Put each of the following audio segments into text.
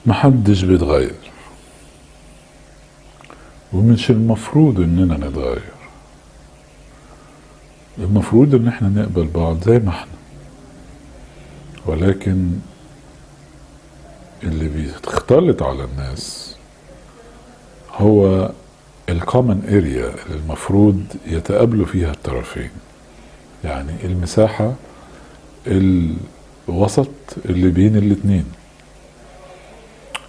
محدش بيتغير، ومش المفروض اننا نتغير. المفروض ان احنا نقبل بعض زي ما احنا، ولكن اللي بيختلط على الناس هو ال common area اللي المفروض يتقابلوا فيها الطرفين، يعني المساحة الوسط اللي بين الاتنين،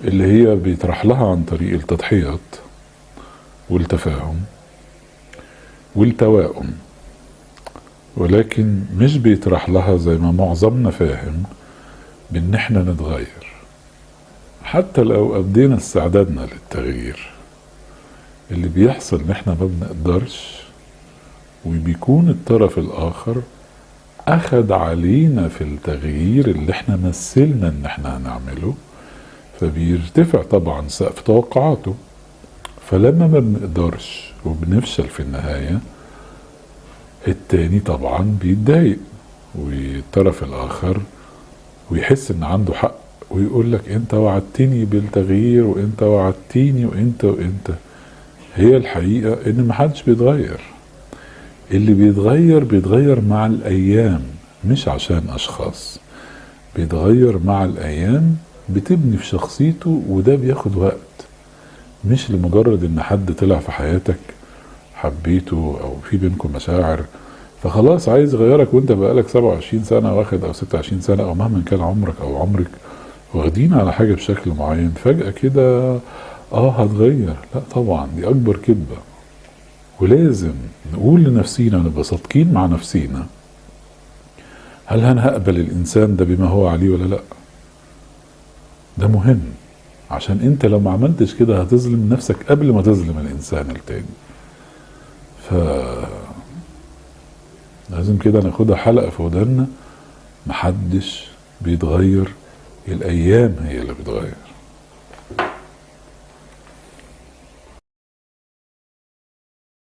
اللي هي بيطرح لها عن طريق التضحيات والتفاهم والتواؤم، ولكن مش بيطرح لها زي ما معظمنا فاهم بان احنا نتغير. حتى لو ابدينا استعدادنا للتغيير، اللي بيحصل ان احنا ما بنقدرش، وبيكون الطرف الاخر اخد علينا في التغيير اللي احنا مثلنا ان احنا هنعمله، فبيرتفع طبعا سقف توقعاته. فلما ما بنقدرش وبنفشل في النهاية، التاني طبعا بيتضايق، والطرف الاخر ويحس ان عنده حق، ويقول لك انت وعدتني بالتغيير، وانت وعدتيني، وانت وانت. هي الحقيقة ان محدش بيتغير، اللي بيتغير بيتغير مع الايام، مش عشان اشخاص، بيتغير مع الايام، بتبني في شخصيته، وده بياخد وقت، مش لمجرد ان حد طلع في حياتك حبيته او في بينكم مشاعر فخلاص عايز يغيرك، وانت بقالك 27 سنة واخد او 26 سنة او مهما كان عمرك او عمرك واخدين على حاجة بشكل معين، فجأة كده هتغير. لا طبعا، دي اكبر كذبة. ولازم نقول لنفسينا، نبقى صادقين مع نفسينا، هل انا هقبل الانسان ده بما هو عليه ولا لا؟ ده مهم، عشان انت لو ما عملتش كده هتظلم نفسك قبل ما تظلم الانسان التاني. لازم كده ناخدها حلقة في ودنا، محدش بيتغير، الايام هي اللي بتغير.